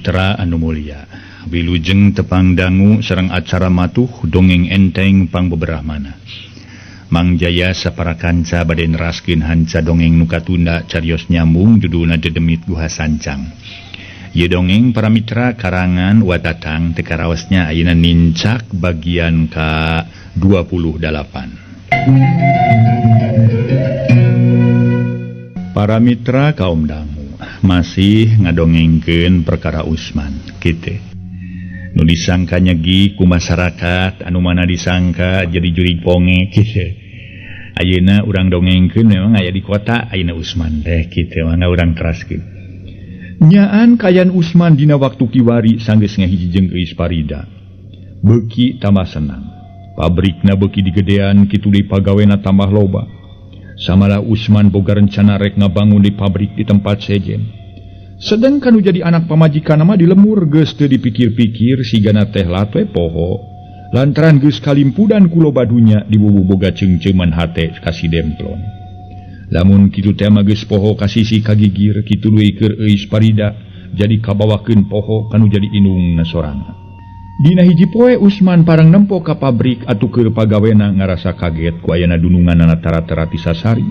Mitra anu mulia, wilujeng tepang dangu sareng acara matuh dongeng enteng pangbeberahmana. Mang Jaya sapara kanca bade neraskeun hanca dongeng nu katunda carios nyambung judulna Dedemit Guha Sancang. Ieu dongeng para mitra karangan Watatang teu karaosnya ayeuna nincak bagian ka 28. Para mitra kaum dangu masih ngadongengkeun perkara Usman kitu. Nu disangka nyegi ku masyarakat anu mana disangka jadi jurig ponge kitu. Ayeuna urang dongengkeun memang aya di kota ayeuna Usman teh kitu mangga urang teraskeun. Nyaan kayan Usman dina waktu kiwari sanggeus ngahiji jeung Euis Parida. Beuki tambah senang. Pabrikna beuki digedean kitu deui pagawena tambah loba. Samalah Usman boga rencana rek ngabangun di pabrik di tempat sejen. Sedangkan nu jadi anak pamajikan mah di lemur geus teu dipikir-pikir sigana teh latwe poho. Lantaran geus kalimpudan ku loba dunya dibubu boga ceungceuman hate ka si Demplon. Lamun kitu teh mah geus poho ka sisi kagigir kitu leuwih keur Euis Parida jadi kabawakeun poho kanu jadi indungna sorangan. Dina hiji poe Usman parang nempo ka pabrik atuh keur pagawena ngarasa kaget ku ayana dununganana tara-tara ti sasari.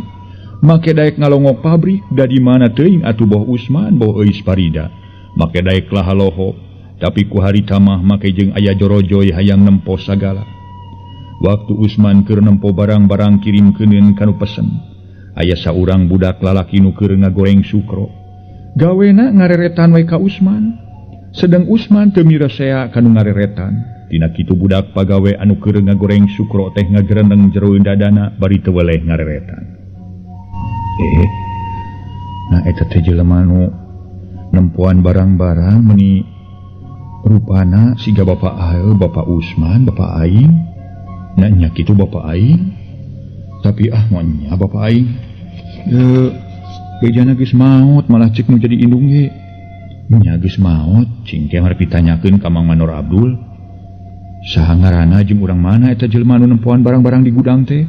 Make daek ngalongok pabrik da di mana teuing atuh boh Usman boh Euis Parida. Make daek lahaloho tapi ku harita mah make jeung aya jorojoy hayang nempo sagala. Waktu Usman keur nempo barang-barang kirim keuneun kanu pesen. Aya saurang budak lalaki nu keur ngagoreng sukro. Gawena ngareretan we ka Usman. Sedang Usman teu mirasea kanu ngareretan. Tina kitu budak pagawe anu keur ngagoreng sukro teh ngagereneng jero dadana bari teu weleh ngareretan. Nah eta teh jelema nu nempoan barang-barang meuni rupana siga bapak ae, bapak Usman, bapak aing. Nah nya kitu bapak aing. Tapi ah moal nya bapak aing. Bejana geus maot malah ceuk nu jadi indung ge. Nya geus maot, cing teh arep ditanyakeun ka Mang Manor Abdul. Saha ngaranna jeung urang mana eta jelema anu nempoan barang-barang di gudang teh?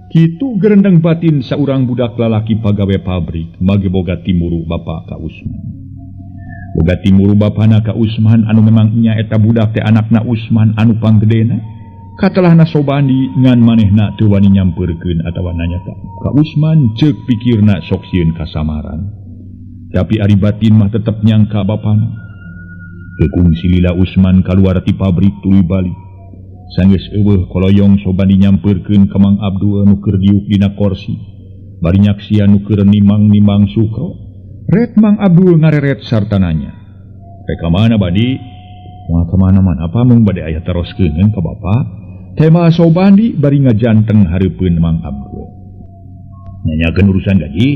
Kitu gerendeng batin saurang budak lalaki pagawe pabrik mage boga timuru bapa ka Usman. Boga timuru bapana ka Usman anu memang nya eta budak teh anakna Usman anu panggedena. Katelahna Sobandi ngan manehna teu wani nyampeurkeun atawa nanya ka Usman ceuk pikirna sok sieun kasamaran. Tapi ari batin mah tetep nyangka bapana. Kekungsi lila Usman kaluar ti pabrik tuluy balik. Sanggeus eueuh koloyong Sobandi nyampeurkeun ka Mang Abdul nu keur diuk dina korsi. Bari nyaksian nu keur nimang-nimang sukro. Ret Mang Abdul ngareret sarta nanya. Rek ka mana badi? Moal ka mana-mana apa mung bade aya teroskeun ka bapa? Tema Sobandi bari ngajanteng hareupeun Mang Abdul. Nanyakeun urusan gaji?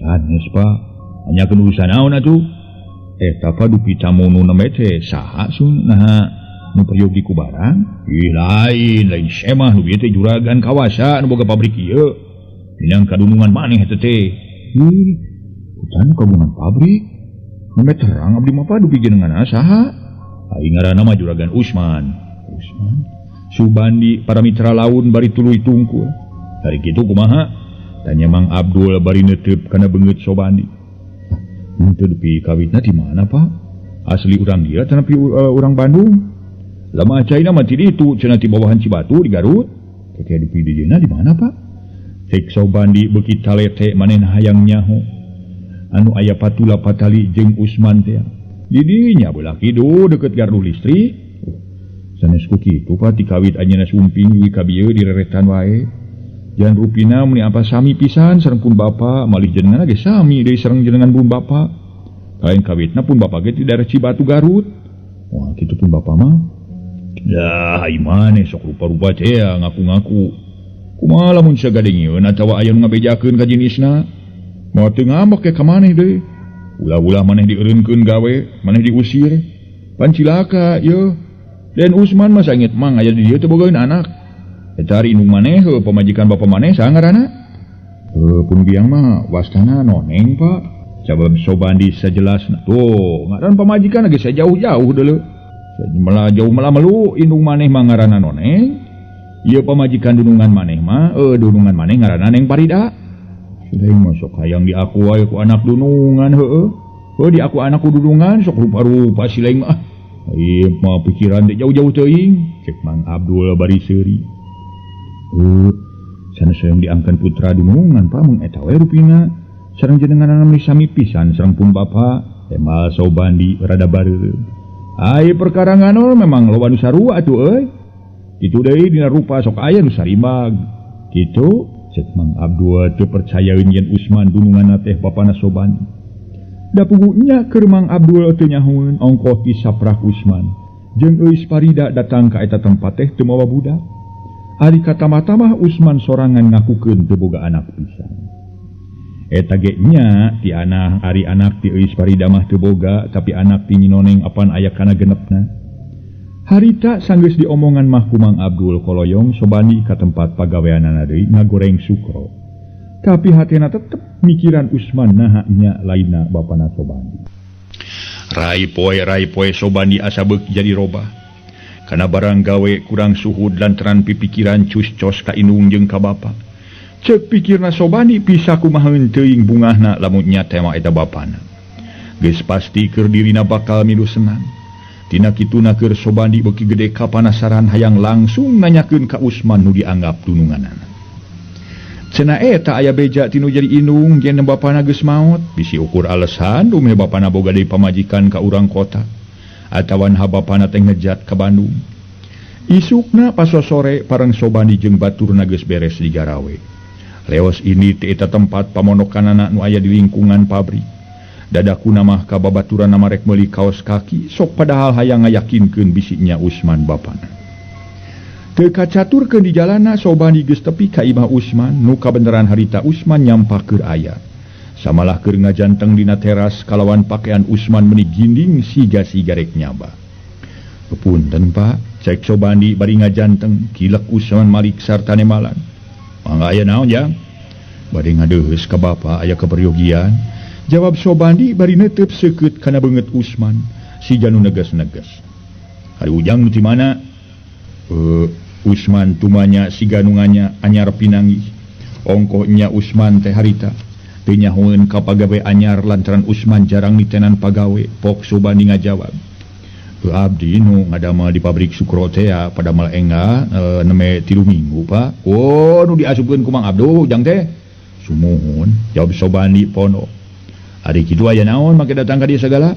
Sanes Pak. Nanyakeun urusan naon atuh? Eta pa dupi tamu nu nembe teh saha sun naha nu peryogi ku barang? Ih lain, lain semah nu bieu teh juragan kawasa nu boga pabrik ieu. Minang kadunungan maneh eta teh. Ih, hutan kagungan pabrik. Nembe terang abdi mah pa dupi jenenganna saha? Aing ngaranna mah juragan Usman. Usman? Subandi para mitra laun bari tuluy tungkul. Dari kitu kumaha? Tanya Mang Abdul bari neuteup kana beungeut Sobandi. Henteu dupi kawitna di mana Pak? Asli urang dieu tanapi urang Bandung. Lama caina mah ti ditu cenah ti bawahan Cibatu di Garut. Teh dupi di dieuna di mana Pak? Cek Sobandi beuki talete manehna hayang nyaho. Anu aya patula patali jeung Usman teh. Di dinya beulah kidul deukeut gardu listrik. Sanes ku kitu Pak ti kawit anjeunna sumping di ka bieu direretan wae. Jangan rupina meni apa sami pisan sareng pun bapa malih jenengan ge sami deui sareng jenengan pun bapa. Lain kawitna pun bapa ge ti daerah Cibatu Garut. Wah kitu pun bapa mah. Dah ai maneh sok rupa-rupa teh ngaku-ngaku. Kumaha lamun sagadengieun atawa aya nu ngabejakeun ka jenisna? Moal teu ngambek ke ka maneh deui. Ulah-ulah maneh dieureunkeun gawe, maneh diusir. Pan cilaka yeuh. Den Usman mah sangit mang aya di dieu teh bogaeun anak. Eta ari indung maneh heuh pamajikan bapa maneh saha ngaranna? Pun biang mah wastana noneng Pak. Sabab Sobandi sajelasna. Tuh, ngaran pamajikan ge sajauh-jauh deuleu. Malah jauh malah melu indung maneh mah ngaranna noneng. Ieu pamajikan dunungan maneh mah dunungan maneh ngaranna Neng Parida. Sudah mah sok hayang diaku wae ku anak dunungan heueuh. Heuh di aku anak kududungan sok rupa-rupa si lain mah. Ieu mah pikiran teh jauh-jauh teuing, cek Mang Abdul bari seuri. Heuh, sanes hoyong diangkeun putra dunungan Pak mung eta we rupina. Sareng jenenganna meni sami pisan sareng pun bapa, emal Sobandi rada bareureum. Ai perkara nganol memang loba nu sarua atuh euy. Kitu deui dina rupa sok aya nu sarimbag. Kitu cek Mang Abdul teu percayaeun yen Usman dununganna teh bapana Sobandi. Da pugunya keur Mang Abdul teu nyahoeun ongkoh ti saprak Usman. Jeung Euis Parida datang ka eta tempat teh teu mawa budak. Ari katamah-tamah Usman sorangan ngakukeun teu boga anak pisan. Eta ge nya ti anak ari anak ti Euis Parida mah teu boga tapi anak ti Nyi Noneng apan aya kana genepna. Harita sanggeus diomongan mah ku Mang Abdul koloyong Sobandi ka tempat pagaweanana deui ngagoreng sukro. Tapi hatena tetep mikiran Usman naha nya lainna bapana Sobandi. Rai poe Sobandi asa beuk jadi robah. Kana barang gawe kurang suhud lantaran pipikiran cus-cos ka indung jeung ka bapa. Ceuk pikirna Sobandi bisa kumaha teuing bungahna lamun nya tema eta bapana. Geus pasti keur dirina bakal milu senang. Tina kituna keur Sobandi beuki gede kapanasaran hayang langsung nanyakeun ka Usman nu dianggap dununganana. Cenah eta aya beja tinu jadi indung yen bapana geus maot, bisi ukur alasan dumeh bapana boga deui pamajikan ka urang kota atawa ha bapana teh ngejat ka Bandung. Isukna pasosore pareng Sobandi jeung baturna geus beres digarawe. Leos ini teh eta tempat pamonokanana nu aya di lingkungan pabrik. Dadakuna mah ka babaturanna marek meuli kaos kaki, sok padahal hayang ngayakinkeun bisinya Usman bapana. Teu kacaturkeun di jalana Sobandi geus tepi ka imah Usman nu kabeneran harita Usman nyampa keur aya. Samalah keur ngajanteng dina teras kalawan pakaian Usman meni ginding siga sigarek nyaba. Punten Pak, cek Sobandi bari ngajanteng kilek Usman malik sarta nemalan. Mangga aya naon jang? Bade ngadeuheus ka bapa aya keperyogian. Jawab Sobandi bari netep seukeut kana beungeut Usman siga nu neges-neges. Hari ujang nu ti mana? Usman tumanya siga nu nganya anyar pinanggih. Ongkoh nya Usman teh harita teu nyahoeun ka pagawe anyar lantaran Usman jarang nitenan pagawe. Pok Sobandi ngajawab. Abdi nu ngadamel di pabrik Sukro teh ya padamel engga neme 3 minggu Pak. Oh nu diasupkeun ku Mang Abdul ujang teh. Sumuhun jawab Sobandi pono. Ari kitu aya naon make datang ka dieu sagala?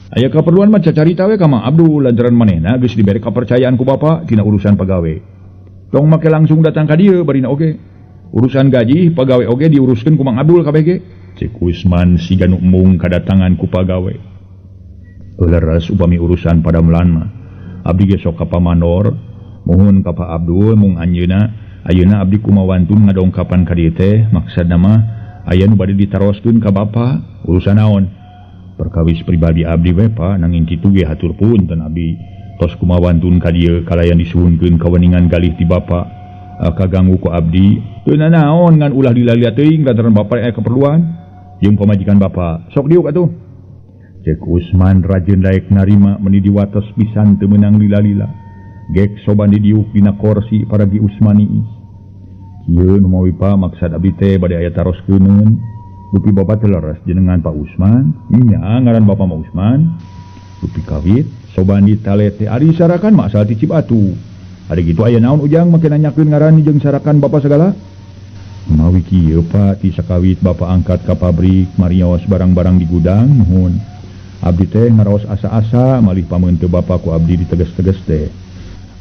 Aya kaperluan mah cacarita we ka Mang Abdul lantaran manehna geus dibere kapercayaan ku bapa tina urusan pagawe. Tong make langsung datang ka dieu barina oge. Urusan gaji pagawe oge diuruskeun ku Mang Abdul kabeh ge. Cek Usman siga nu embung kadatangan ku pagawe. Leres upami urusan padamelan mah. Abdi ge sok ka pamandor, muhun ka Pak Abdul mung anjeunna ayeuna abdi kumawantun ngadongkapan ka dieu teh maksudna mah aya nu bade ditaroskeun ka bapa urusan naon? Perkawis pribadi abdi we Pak nanging kitu ge hatur punten abdi tos kumawantun ka dieu kalayan disuhunkeun kaweningan galih ti bapa kaganggu ku abdi teu nanaon ngan ulah dilalia teuing lantaran bapa aya keperluan jeung pamajikan bapa sok diuk atuh. Cek Usman rajin daek narima meni diwates pisan teu meunang lila-lila. Gek Sobandi diuk dina korsi paragi Usmani. Kieu nu mawi Pak maksad abdi teh bade aya taroskeun. Dupi bapa teh leres jenengan Pak Usman. Nya ngaran bapa mah Usman. Dupi kawit Sobandi tale teh ari sarakan mah asal ti Cibatu. Ari kitu aya naon ujang make nanyakeun ngaran jeung sarakan bapa sagala? Mawi kieu Pak ti sakawit bapa angkat ka pabrik marios barang-barang di gudang nuhun. Abdi teh ngaraos asa-asa malih pameunteun bapa ku abdi diteges-teges teh.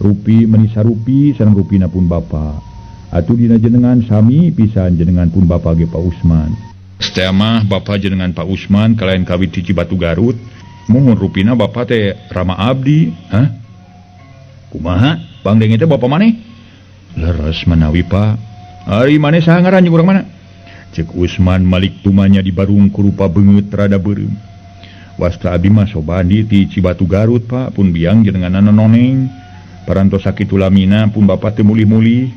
Rupi meni sarupi sareng rupina pun bapa. Atuh dina jenengan sami pisan jenengan pun bapa ge Pak Usman. Satemah bapa jenengan Pak Usman kalayan kawit ti Cibatu Garut. Muhun rupina bapa teh rama abdi. Hah? Kumaha? Pangdenge teh bapa maneh? Leres manawi Pak. Ari maneh saha ngaran jeung urang mana? Cek Usman malik tumanya di barung kurupa beungeut rada beureum. Wasta abdi mah Sobandi ti Cibatu Garut Pak pun biang jenenganna noneng. Parantos sakitu lamina pun bapa teu mulih-mulih.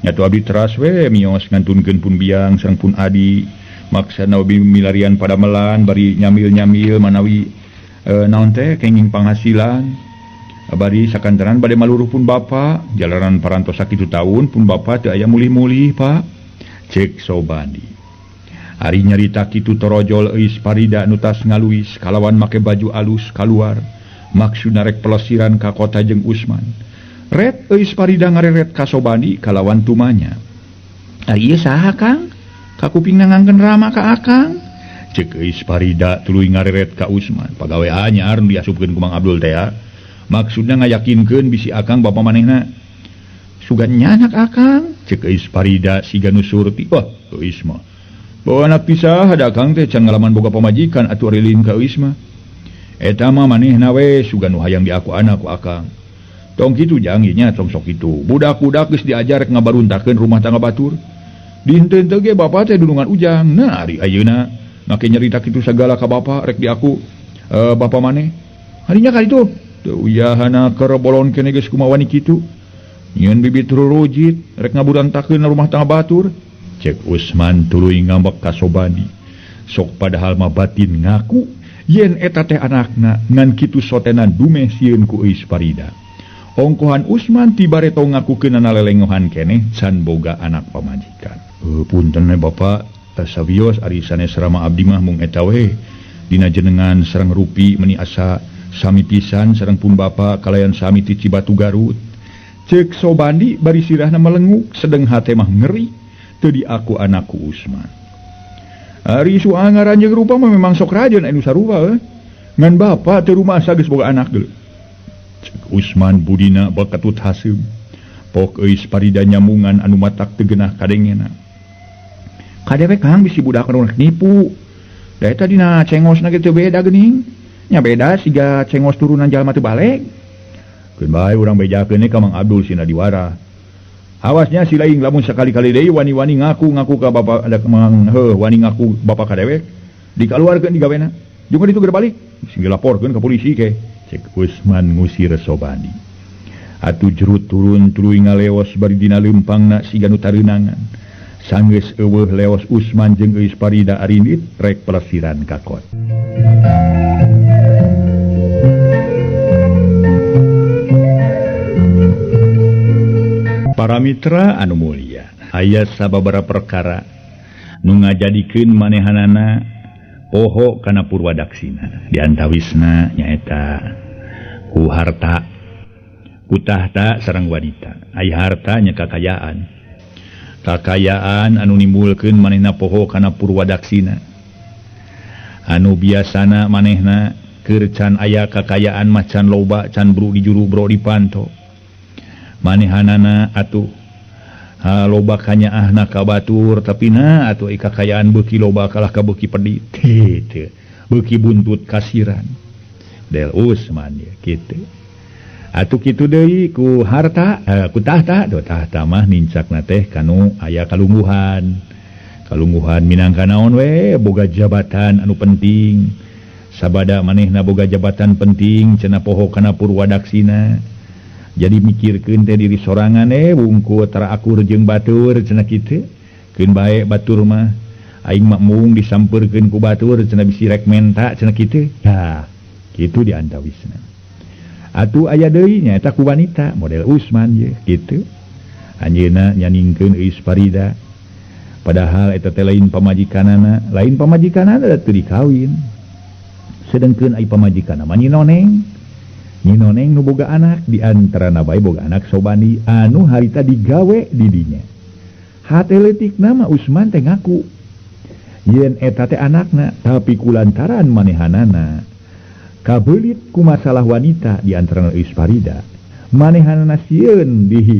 Nyatu abdi teras we mios ngantunkeun pun biang sareng pun adi. Maksana abdi milarian padamelan bari nyamil-nyamil manawi naon teh kenging panghasilan. Bari sakantenan bade maluruh pun bapa jalaran parantos sakitu taun pun bapa teu aya mulih-mulih Pak. Cek Sobandi. Ari nyarita kitu torojol Euis Parida nu tas ngaluis kalawan make baju alus kaluar maksudna rek pelesiran ka kota jeung Usman. Ret Euis Parida ngareret ka Sobandi kalawan tumanya. Ari ieu saha Kang? Kakupingna ngangkeun rama ka Akang. Ceuk Euis Parida tuluy ngareret ka Usman. Pagawe anyar nu diasupkeun ku Mang Abdul teh. Maksudna ngayakinkeun bisi Akang bapa manehna. Sugan nyanak Akang, ceuk Euis Parida siga nu surti. Wah, Euis mah. Bawa anak pisah ada Akang teh can ngalaman boga pamajikan atuh rilin ka Euis mah. Eta mah manehna we sugan nu hayang diaku anak ku Akang. Tong kitu jang ieu nya tong sok kitu. Budak-budak geus diajar rek ngabaruntakeun rumah tangga batur. Dinten teh ge bapa teh dulungan Ujang. Nah ari ayeuna make nyarita kitu sagala ka bapa rek diaku bapa maneh. Harinya ka ditu. Teu uyahana keur bolon keneh geus kumaha wani kitu. Nyeun bibit rurujit rek ngaburantakeun rumah tangga batur. Cek Usman tuluy ngambek ka Sobandi. Sok padahal mah batin ngaku yen eta teh anakna ngan kitu sotenan dumeh sieun ku Euis Parida. Ongkohan Usman ti bareto ngakukeunana lelengohan keneh can boga anak pamajikan. Punten we Bapak, sawios ari sanes rama abdi mah mung eta we. Dina jenengan sareng rupi meuni asa sami pisan sareng pun Bapak kalayan sami ti Cibatu Garut. Ceuk Sobandi bari sirahna melenguk sedeng hate mah ngeri teu diaku anakku Usman. Ari suangaran jeung rupa mah memang sok rajeun anu sarua ngan bapa teu rumasa geus boga anak geuleuh. Ceuk Usman budina bakatut haseum. Pok Euis Parida nyamungan anu matak teu geunah kadengena. Kadewe Kang bisi budak nu rek nipu. Da eta dina cengosna ge teu beda geuning. Nya beda siga cengos turunan jalma teu baleg. Keun bae urang bejakeun ka Mang Abdul sina diwara. Awasnya si laing lamun sakali-kali deui wani-wani ngaku-ngaku ka bapa ada Mang heuh wani ngaku bapa ka dewek dikaluarkeun digawena. Jeung ditu geus balik sing dilaporkeun ka polisi ke. Cek Usman ngusir Sobandi. Atuh jerut turun tuluy ngaleos bari dina leumpangna siga nu tareunangan. Sanggeus eueuh leos Usman jeung Euis Parida arindit rek pelesiran ka kota. Para mitra anu mulia, aya sababaraha perkara nu ngajadikeun manehanana poho kana purwadaksina. Di antawisna nyaeta ku harta, ku tahta sareng wanita. Aya harta nya kakayaan. Kakayaan anu nimbulkeun manehna poho kana purwadaksina. Anu biasana manehna keur can aya kakayaan mah can loba, can bru di juru bro di panto. Manehanana atuh loba kanyaahna ka batur tapi na atuh kakayaan beuki loba kalah ka beuki pedit teu beuki buntut kasiran del Usman ya kitu atuh kitu deui ku harta ku tahta do tahta mah nincakna teh kanu aya kalungguhan kalungguhan minangka naon we boga jabatan anu penting sabada manehna boga jabatan penting cenah poho kana purwadaksina. Jadi mikirkeun teh diri sorangan wungku tara akur jeung batur cenah kitu. Keun bae batur mah aing mah mung disampeurkeun ku batur cenah bisi rek menta cenah kitu. Tah, kitu di antawisna. Atuh aya deui nyaeta ku wanita model Usman ye kitu. Anjeunna nyaningkeun Euis Parida. Padahal eta teh lain pamajikanana, lain pamajikanana da teu dikawin. Sedengkeun ai pamajikanna mah Nyi Noneng. Nyi Noneng nu boga anak di antarana bae boga anak Sobandi anu harita digawe di dinya. Hate leutikna mah Usman teh ngaku yen eta teh anakna, tapi kulantaran manehanana kabeulit ku masalah wanita di antarana Euis Parida. Manehanana sieun di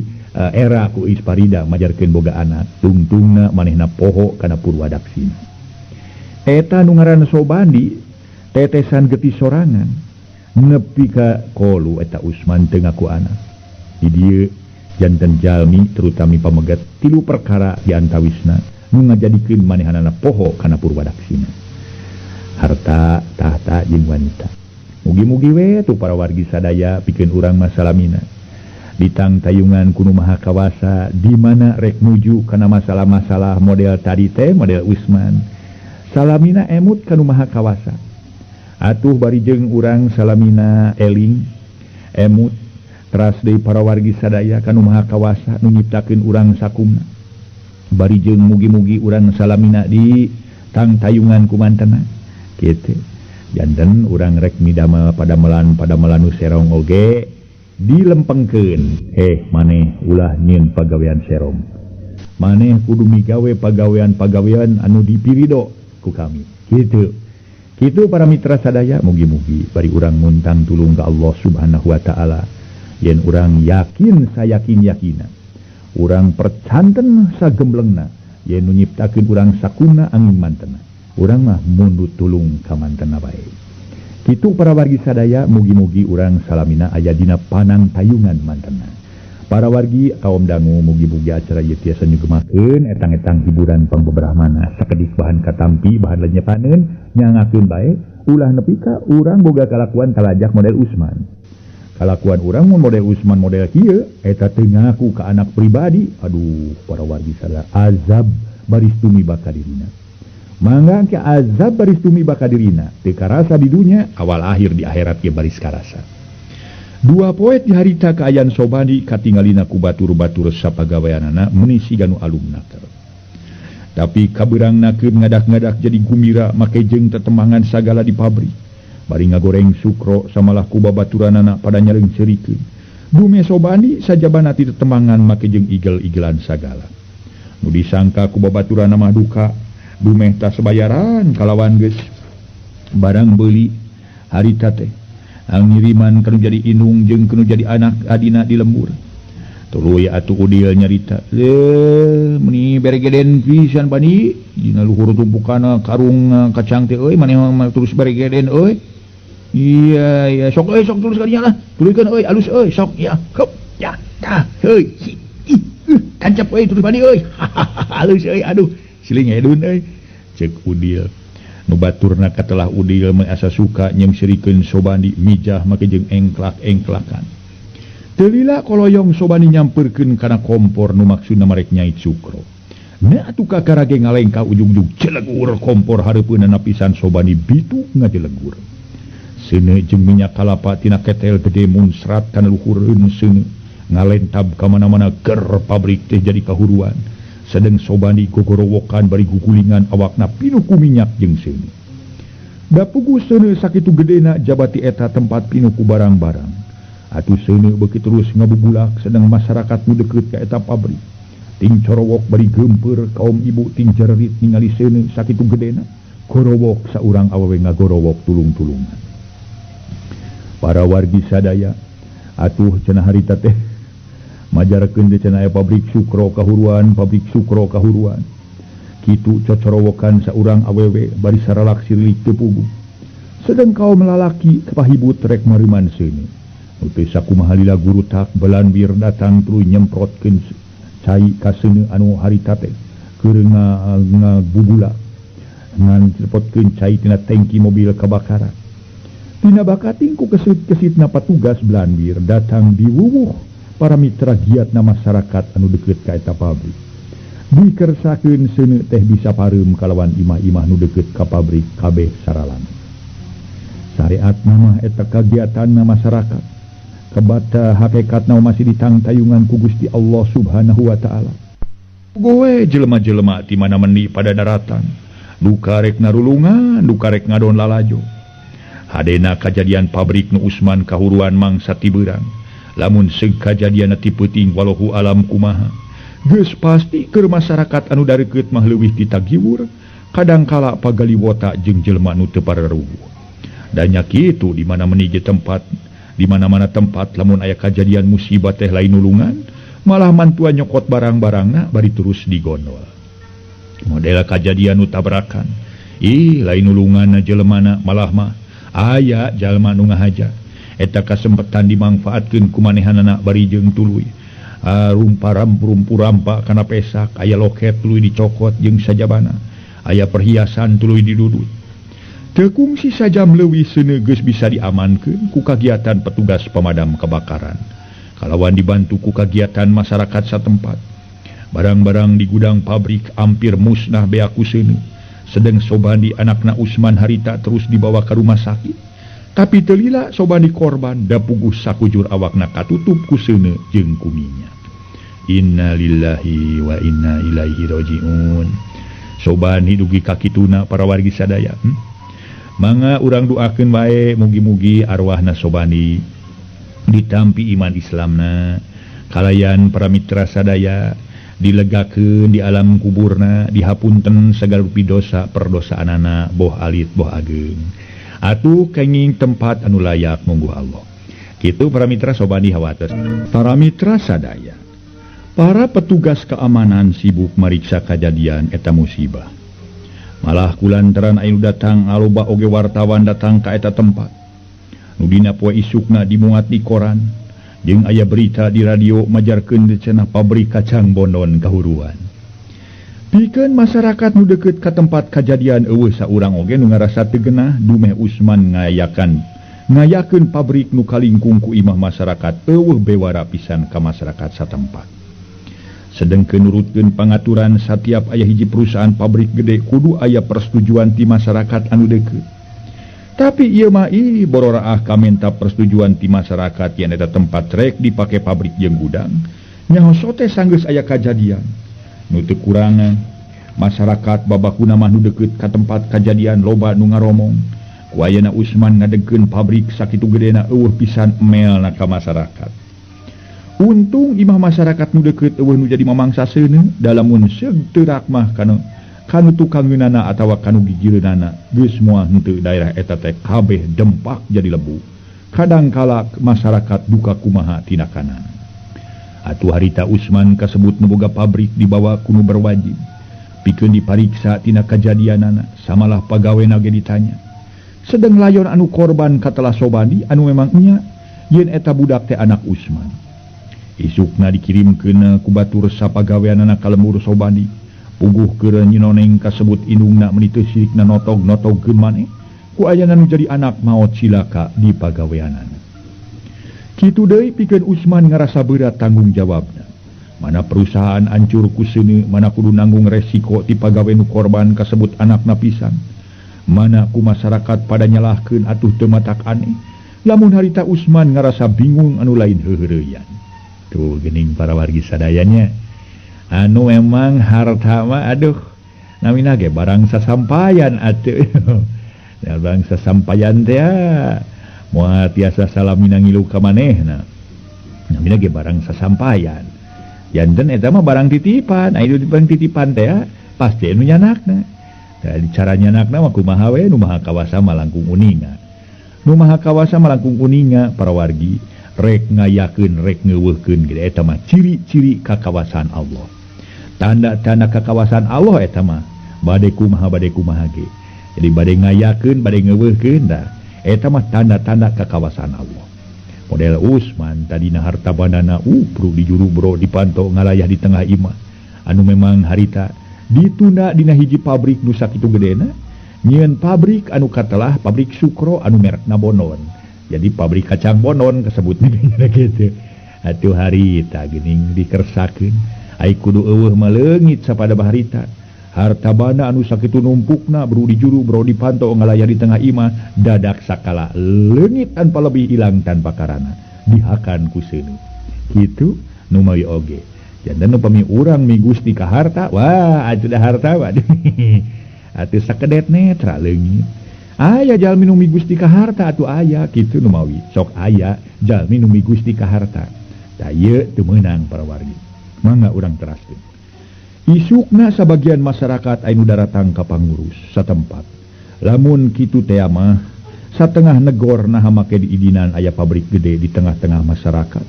era ku Euis Parida majarkeun boga anak, tungtungna manehna poho kana purwadaksina. Eta nu ngaranna Sobandi tetesan getih sorangan. Nepi ka kolu eta Usman teu ngaku anak. Di dieu janten jalmi terutami pamegat tilu perkara di antawisna nu ngajadikeun manehanana poho kana purwadaksina. Harta, tahta jeung wanita. Mugi-mugi we tuh para wargi sadaya pikeun urang mah salamina. Ditang tayungan ku Nu Maha Kawasa di mana rek nuju kana masalah-masalah model tadi teh model Usman. Salamina emut ka Nu Maha Kawasa. Atuh bari jeung urang salamina eling emut teras deui para wargi sadaya ka Nu Maha Kawasa nu nyiptakeun urang sakumna. Bari jeung mugi-mugi urang salamina di Tang tayungan ku mantena kitu. Janten urang rek midamel padamelan nu serong oge dilempengkeun. Maneh ulah nyieun pagawean serong. Maneh kudu migawe pagawean-pagawean anu dipirido ku kami. Kitu. Kitu para mitra sadaya, mugi-mugi bari urang muntang tulung ka Allah Subhanahu wa taala. Yen urang yakin sayakin-yakina, urang percanten sagemblengna, yen nu nyiptakeun urang sakuna angin mantena. Urang mah mundut tulung ka mantena bae. Kitu para wargi sadaya, mugi-mugi urang salamina aya dina panang tayungan mantena. Para wargi kaum dangu mugi-mugi acara ieu tiasa nyugemakeun etang-etang hiburan pangbeberahmana sakedik bahan katampi bahan lenyepaneun nyangakeun bae ulah nepi ka urang boga kalakuan kalajak model Usman. Kalakuan urang mun model Usman model kieu eta teu ngaku ka anak pribadi. Aduh para wargi sadaya azab baris tumiba ka dirina. Mangga ke azab baris tumiba ka dirina teu karasa di dunya awal akhir di akhirat ge baris karasa. Dua poe di harita kaayaan Sobandi katingalina ku batur-batur sapagaweanana meuni siga nu alumna. Tapi kabeurangna keur ngadak-ngadak jadi gumira make jeung tetemangan sagala di pabrik. Bari ngagoreng sukro samalah ku babaturanana pada nyaleungseurikeun. Dume Sobandi sajabana ti tetemangan make jeung igel-igelan sagala. Nu disangka ku babaturanana mah duka, dumeh tas bayaran kalawan geus barang beuli harita teh. Angiriman kanu jadi inung jeung kanu jadi anak adina di lembur. Tuluy atuh Udil nyarita, "Meuni beregeden pisan bani dina luhur tumpukana karung kacang teh euy maneh mah terus beregeden euy." Iya iya sok euy sok terus kadinya lah. Tuluykeun euy alus euy sok ya. Hup ya tah heuy. Tancap euy terus bani euy. Alus euy aduh siling edun euy. Ceuk Udil. Nu baturna katelah Udil mah asa suka nyeungseurikeun Sobandi mijah make jeung engklak-engklakan. Teu lila koloyong Sobandi nyampeurkeun kana kompor nu maksudna marek nyait sukro. Na atuh kakara ge ngalengkah ujug-ujug celegur kompor hareupeunna pisan Sobandi bitu ngajelegur. Seuneu jeung minyak kalapa tina ketel gede munsrat kana luhureun seuneu ngalentab ka mana-mana ger pabrik teh jadi kahuruan. Sedeng Sobandi gogorowokan bari gugulingan awakna pinuh ku minyak jeung seuneu. Da puguh seuneu sakitu gedena jabati eta tempat pinuh ku barang-barang. Atuh seuneu beuki terus ngabubulak sedeng masyarakat nu deukeut ka eta pabrik. Ting corowok bari geumpeur kaum ibu ting jererit ningali seuneu sakitu gedena. Gorowok saurang awewe ngagorowok tulung-tulungan. Para wargi sadaya atuh cenah harita teh majarkeun teh cenah aya pabrik sukro kahuruan, pabrik sukro kahuruan. Kitu cocorowokan saurang awewe bari saralak sirilik teu puguh. Sedeng kaum lalaki kapahibut rek mariman seuneu. Nu teu sakumaha lila gurutak belanbir datang tuluy nyemprotkeun cai ka seuneu anu harita teh keur ngabubula. Ngan nyemprotkeun cai tina tangki mobil kabakaran. Tina bakating ku kesit-kesitna patugas belanbir datang diwuwuh para mitra giatna masyarakat anu deukeut ka eta pabrik. Dikersakeun seuneu teh bisa pareum kalawan imah-imah nu deukeut ka pabrik kabeh saralan. Syariatna mah eta kagiatanna masyarakat. Kabata hakikatna masih ditangtayungan ku Gusti Allah Subhanahu wa taala. Gowe jelema-jelema ti mana mendi pada daratan. Duka rek narulungan, duka rek ngadon lalajo. Hadena kajadian pabrik nu Usman kahuruan mangsa tibeurang. Lamun seug kajadian ti peuting walahu alam kumaha. Geus pasti keur masyarakat anu dareukeut mah leuwih ti tagiwur, kadangkala pagaliwota jeung jelema nu teu pararuguh. Da nya kitu di mana meuni ge tempat, di mana-mana tempat lamun aya kajadian musibah teh lain nulungan, malah mantua nyokot barang-barangna bari terus digondol. Model kajadian nu tabrakan, ih lain nulunganna jelemana malah mah aya jalma nu ngahaja. Eta kasempetan dimangfaatkeun ku manehanana bari jeung tuluy. Rumpa-rampa kana pesak, aya loket tuluy dicokot jeung sajabana, aya perhiasan tuluy didudut. Teu kungsi sajam leuwih seuneu geus bisa diamankeun ku kagiatan petugas pemadam kebakaran. Kalawan dibantu ku kagiatan masyarakat satempat. Barang-barang di gudang pabrik hampir musnah beak ku seuneu. Sedeng Sobandi anakna Usman harita terus dibawa ke rumah sakit. Tapi teu lila Sobandi korban da puguh sakujur awakna katutup ku seuneu jeung ku minyak. Innalillahi wa inna ilaihi rajiun. Sobani dugi ka kituna para wargi sadaya. Mangga urang doakeun wae mugi-mugi arwahna Sobani ditampi iman Islamna, kalayan para mitra sadaya dilegakeun di alam kuburna, dihapunten sagala rupi dosa perdosaanana boh alit boh ageung. Atuh kenging tempat anu layak mungguh Allah. Kitu para mitra Sobani hawates. Para mitra sadaya, para petugas keamanan sibuk mariksa kajadian eta musibah. Malah kulantaran anu datang aloba oge wartawan datang ka eta tempat. Nu dina poe isukna dimuat di koran, jeung aya berita di radio majarkeun cenah pabrik kacang Bondon kahuruan. Pikeun masyarakat nu deukeut ka tempat kajadian eueuh saurang oge nu ngarasa teu genah dumeh Usman ngayakeun pabrik nu kalingkung ku imah masyarakat eueuh bewara pisan ka masyarakat satempat. Sedengkeun nurutkeun pangaturan satiap aya hiji perusahaan pabrik gede kudu aya persetujuan ti masyarakat anu deukeut. Tapi ieu mah bororaah kamenta persetujuan ti masyarakat yen eta tempat rek dipake pabrik jeung gudang. Nyaho sote sanggeus aya kajadian. Nu teu kurangan masyarakat babakuna mah nu deukeut ka tempat kajadian loba nu ngaromong. Ku ayeuna Usman ngadegkeun pabrik sakitu gedena eueuh pisan emelna ka masyarakat. Untung imah masyarakat nu deukeut eueuh nu jadi mamangsa seuneu dalamun seug teurak mah kanu tukangeunana atawa kanu gigireunana geus moal henteu daerah eta teh kabeh dempak jadi lebu. Kadangkala masyarakat duka kumaha tindakanana. Atuh harita Usman kasebut nu boga pabrik dibawa ku nu berwajib pikeun dipariksa tina kajadianana, samalah pagawena ge ditanya. Sedeng layon anu korban katelah Sobani anu memang nya yen eta budak teh anak Usman. Isukna dikirimkeun ku batur sapagaweanana ka lembur Sobani. Puguh keur nyinoneng kasebut indungna meuni teu sirikna notog-notogkeun maneh ku ayana nu jadi anak maot cilaka di pagaweanana. Kitu deui pikeun Usman ngarasa berat tanggung jawabna. Mana perusahaan ancur ku seuneu, mana kudu nanggung resiko ti pagawe nu korban kasebut anakna pisan. Mana ku masyarakat pada nyalahkeun atuh teu matak aneh. Lamun harita Usman ngarasa bingung anu lain heuheureyan. Tuh gening para wargi sadayanya. Anu memang harta mah aduh namina ge barang sasampayan atuh. Barang sasampayan teh moal tiasa salamina ngilu ka manehna. Namina ge barang sasampayan. Janten eta mah barang titipan, aya barang titipan teh pasti anu nyanakna. Dari cara nyanakna mah kumaha we nu maha kawasa mah langkung uninga. Nu maha kawasa mah langkung uninga para wargi. Rek ngayakeun rek ngeuweuhkeun ge eta mah ciri-ciri kakawasan Allah. Tanda-tanda kakawasan Allah eta mah bade kumaha ge. Jadi bade ngayakeun bade ngeuweuhkeun dah eta mah tanda-tanda kakawasan Allah. Model Usman tadina harta bandana bro di juru bro dipantau ngalayah di tengah imah. Anu memang harita ditunda dina hiji pabrik nu sakitu gedena, nyieun pabrik anu katelah pabrik Sukro anu merekna Bonon. Jadi pabrik kacang Bonon kasebutna gitu. Atuh harita geuning dikersakeun. Ai kudu eueuh mah leungit sapada baharita. Harta banda anu sakitu numpukna bro di juru bro dipantau ngalayah di tengah imah dadak sakala leungit tanpa lebih hilang tanpa karana dihakan ku seuneu. Kitu nu mawi oge. Janten upami urang mi Gusti ka harta, wah atuh da harta waduh. Atuh sakedet netra leungit. Aya jalmi nu mi Gusti ka harta atuh aya kitu nu mawi. Sok aya jalmi nu mi Gusti ka harta. Da ieu teu meunang para wargi. Mangga urang teraskeun. Isukna sabagian masyarakat anu daratang ka pangurus satempat. Lamun kitu teh mah satengah negor naha make diidinan aya pabrik gede di tengah-tengah masyarakat.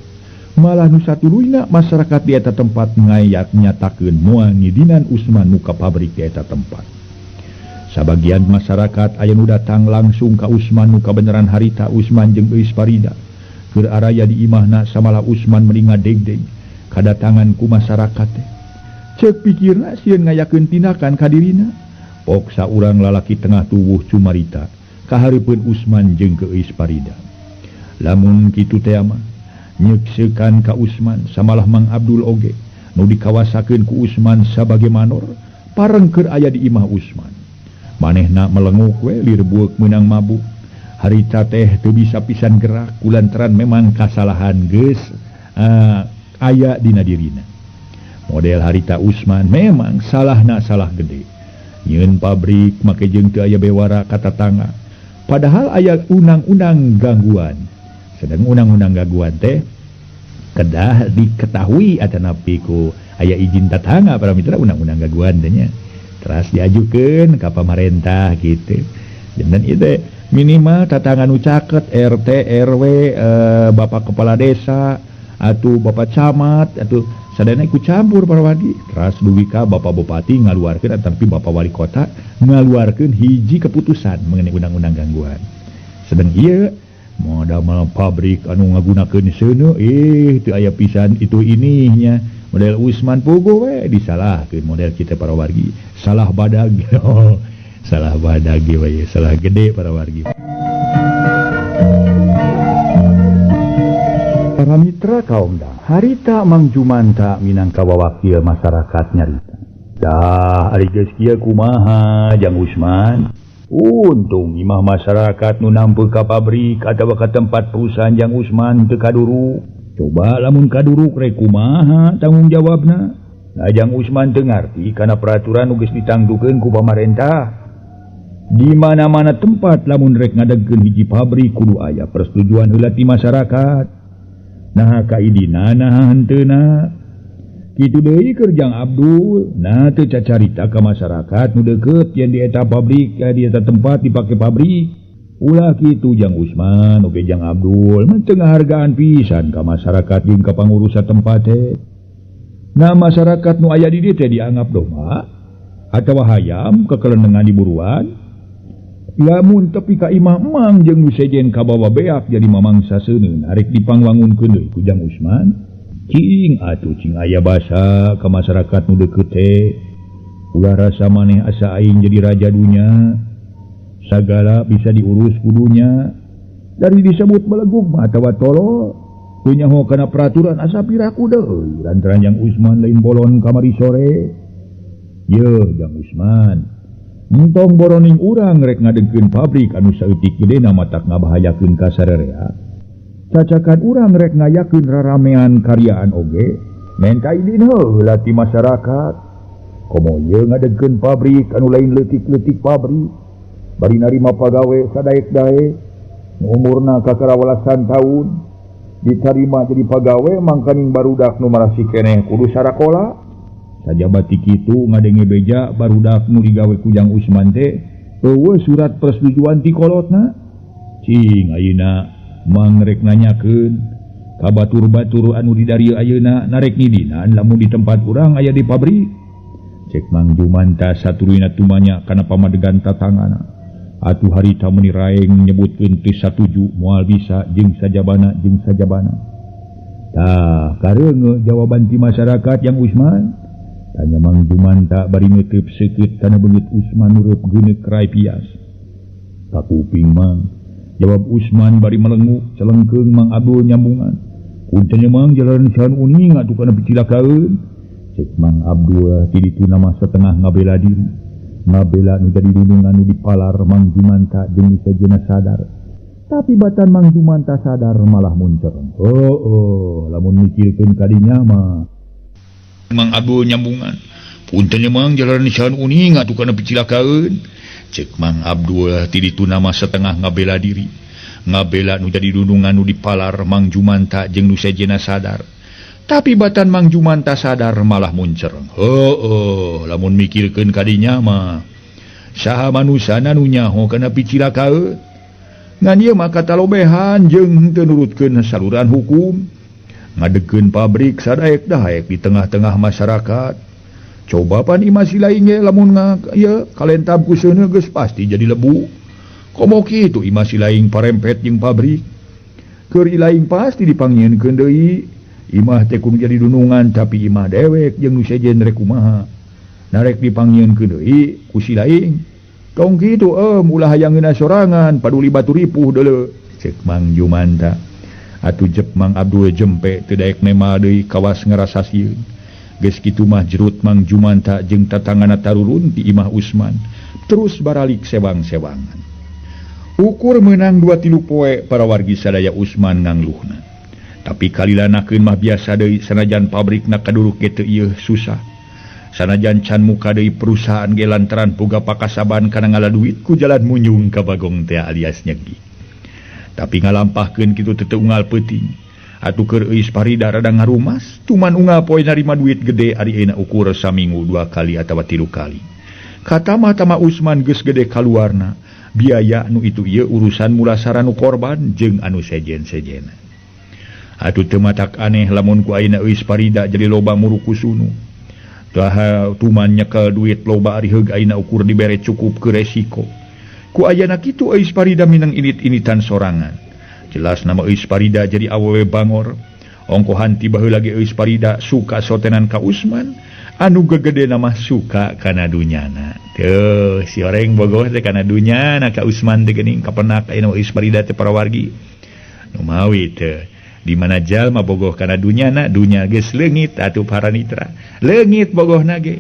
Malah nu satuluyna masyarakat di eta tempat ngayak nyatakeun moal ngidinan Usman muka pabrik di eta tempat. Sabagian masyarakat aya nu datang langsung ka Usman nu kabeneran harita Usman jeung Euis Parida. Keur araya di imahna samalah Usman meni ngadegdeg kadatangan ku masyarakat teh. Ceuk pikirna sieun ngayakeun tindakan ka dirina. Pok saurang lalaki tengah tuwuh cumarita kahareupeun Usman jeung Euis Parida. Lamun kitu teh mah nyekseukan ka Usman samalah Mang Abdul oge nu dikawasakeun ku Usman sabage manor pareng keur aya di imah Usman. Manehna melenguk we lir bueuk meunang mabuk. Harita teh teu bisa pisan gerak kulantaran memang kasalahan geus aya dina dirina. Model harita Usman memang salahna salah gede. Nyieun pabrik make jeung teu aya bewara ka tatangga. Padahal aya undang-undang gangguan. Sedang undang-undang gangguan teh kedah diketahui atanapi ku aya izin tatangga para mitra undang-undang gangguan teh nya. Teras diajukeun ka pamarentah gitu. Dan itu minimal tatangga nu caket RT RW bapak kepala desa atau bapak camat atau sadayana ikut campur para wargi. Teras dugi ka bapak bupati ngaluarkeun ataupun bapak wali kota ngaluarkeun hiji keputusan mengenai undang-undang gangguan. Sedang ieu modal pabrik anu ngagunakeun seuneu teu aya pisan itu ininya model Usman puguh we disalahkeun model kita para wargi salah badag. Salah badag we salah gede para wargi. Para mitra kaum dah harita Mang Jumanta minangka wawakil masyarakat nyarita. Dah ari geus kieu kumaha Jang Usman? Untung imah masyarakat nu nampe ka pabrik atawa ka tempat perusahaan Jang Usman teu kaduruk. Coba lamun kaduruk rek kumaha tanggung jawabna? Nah Jang Usman teu ngarti kana peraturan nu geus ditangtukeun ku pamarentah. Di mana-mana tempat lamun rek ngadegkeun hiji pabrik kudu aya persetujuan heula ti masyarakat. Nah kaidina nah henteuna kitu deui keur Jang Abdul nah teu cacarita ka masyarakat nu deukeut yen di eta pabrik di eta tempat dipake pabrik ulah kitu Jang Usman oge Jang Abdul mah teu ngahargaan pisan ka masyarakat jeung ka pangurus satempat teh. Nah masyarakat nu aya di dieu teh dianggap domba atawa hayam kekelenengan di buruan. Lamun tepi ka imah emang jeung nu sejen kabawa beak jadi mamangsa seuneun arek dipangwangunkeun deui ku Jang Usman. Cing atuh cing aya basa ka masyarakat nu deukeut teh. Ulah rasa maneh asa aing jadi raja dunya. Sagala bisa diurus kudunya. Dari disebut belegug mah atawa tolol. Teu nyaho kana peraturan asa piraku deui lantaran Jang Usman lain bolon kamari sore. Yeuh Jang Usman. Entong boroning urang rek ngadegkeun pabrik anu saeutik gedena matak ngabahayakeun ka sarerea. Cacakan urang rek ngayakeun raramean karyaan oge, menta idin heula ti masyarakat. Komo ieu ngadegkeun pabrik anu lain leutik-leutik pabrik, bari narima pagawe sadaek-daek, nu umurna kakara welasan taun, ditarima jadi pagawe mangkaning barudak nu marasi keneh kudu sarakola. Sajabati kitu ngadenge beja barudak nu digawe ku Jang Usman teh eueuh surat persetujuan ti kolotna. Cing ayeuna mang rek nanyakeun ka batur-batur anu di darieu ayeuna narek ngidinan lamun di tempat urang aya di pabrik. Cek Mang Jumanta saturuyna tumanya kana pamadegan tatangana. Atuh harita meuni raeng nyebutkeun teu satuju moal bisa jeung sajabana jeung sajabana. Tah kareunge jawaban ti masyarakat Jang Usman. Tanya Mang Jumanta bari neuteub seukeut kana beungeut Usman nureup geuneuk rai pias. Kakuping Mang, jawab Usman bari melengu celengkeung Mang Abdul nyambungan. Punten Mang jalan sahan uning atuh kana picilakaeun. Cek Mang Abdul ti ditu nama setengah ngabela diri. Ngabela nu jadi dunungan nu dipalar Mang Jumanta jeung sejenna sadar. Tapi batan Mang Jumanta sadar malah muncer. Oh, lamun mikirkeun kadinya mah Mang Abdul nyambungan. Punten Mang jalan sahan uning atuh kana picilakaeun. Cek Mang Abdul ti ditu nama setengah ngabela diri. Ngabela nu jadi dunungan nu dipalar Mang Jumanta jeung nu sejenna sadar. Tapi batan Mang Jumanta sadar malah muncer. Heueuh, lamun mikirkeun kadinya mah saha manusana nu nyaho kana picilakaeun. Ngan ieu mah katalobehan jeung teu nurutkeun saluran hukum. Ngadegkeun pabrik sadaek-daek di tengah-tengah masyarakat. Coba pan imah si lain ge lamun ieu kalentab ku seuneu geus pasti jadi lebu. Komo kitu imah si lain parempet jeung pabrik. Keur ilaing pasti dipanggieunkeun deui. Imah teh kudu jadi dunungan tapi imah dewek jeung nu sejen rek kumaha. Narek dipanggieunkeun deui ku si lain. Tong kitu ulah hayang ngeunah sorangan paduli batu ripuh deuleu. Cek Mang Jumanta. Atuh jep Mang Abdul jempe teu daek nema deui kawas ngarasa sieun. Geus kitu mah jerut Mang Jumanta jeung tatangana tarurun ti imah Usman. Terus baralik sewang-sewangan. Ukur meunang 2-3 poe para wargi sadaya Usman ngangluhna. Tapi kalilanakeun mah biasa deui sanajan pabrikna kaduruk ge teu ieu susah. Sanajan can muka deui perusahaan ge lantaran boga pakasaban kana ngala duit ku jalan munyung ka Bagong teh alias nyegi. Tapi ngalampahkeun kitu teu unggal peuting. Atuh keur Euis Parida rada ngarumas, tuman unggal poe narima duit gede ari ayeuna ukur saminggu 2 kali atawa 3 kali. Katama-tama Usman geus gede kaluarna, biaya nu itu ieu urusan mulasara nu korban jeung anu sejen-sejena. Atuh teu matak aneh lamun ku ayeuna Euis Parida jadi loba murukusunu. Tah tuman nyekel duit loba ari heug ayeuna ukur dibere cukup ke resiko. Ku ayana kitu Euis Parida minang init-initan sorangan. Jelas nama Euis Parida jadi awewe bangor. Ongkohan tiba heula ge Euis Parida suka sotenan ka Usman, anu gegede nama suka kana dunyana. Teuh si oreng bogoh teh kana dunyana ka Usman teh geuning kapenak ayeuna Euis Parida teh parawargi. Nu mawi teh di mana jalma bogoh kana dunyana, dunya geus leungit atuh paranitra. Leungit bogohna ge.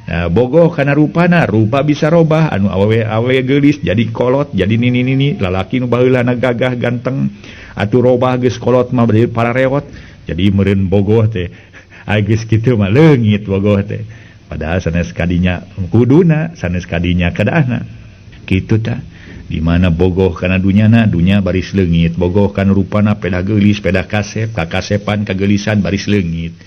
Nah, bogoh kana rupana, rupa bisa robah, anu awewe geulis jadi kolot, jadi nini-nini, lalaki nu baheulana gagah ganteng, atuh robah geus kolot mah bari parareot, jadi meureun bogoh teh. Geus kitu mah leungit bogoh teh. Padahal sanes kadinya kuduna, sanes kadinya kadaahna. Kitu tah. Di mana bogoh kana dunyana, dunya baris leungit, bogoh kana rupana pedah geulis, pedah kasep, kakasepan, kageulisan baris leungit.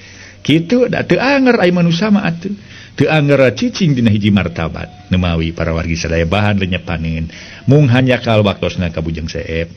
Kitu da teu anger ai manusa mah atuh. Teu anger cicing dina hiji martabat. Nemawi para wargi sadaya bahan lenyepanin. Mung hanyakal waktosna ka Bujeng Seep.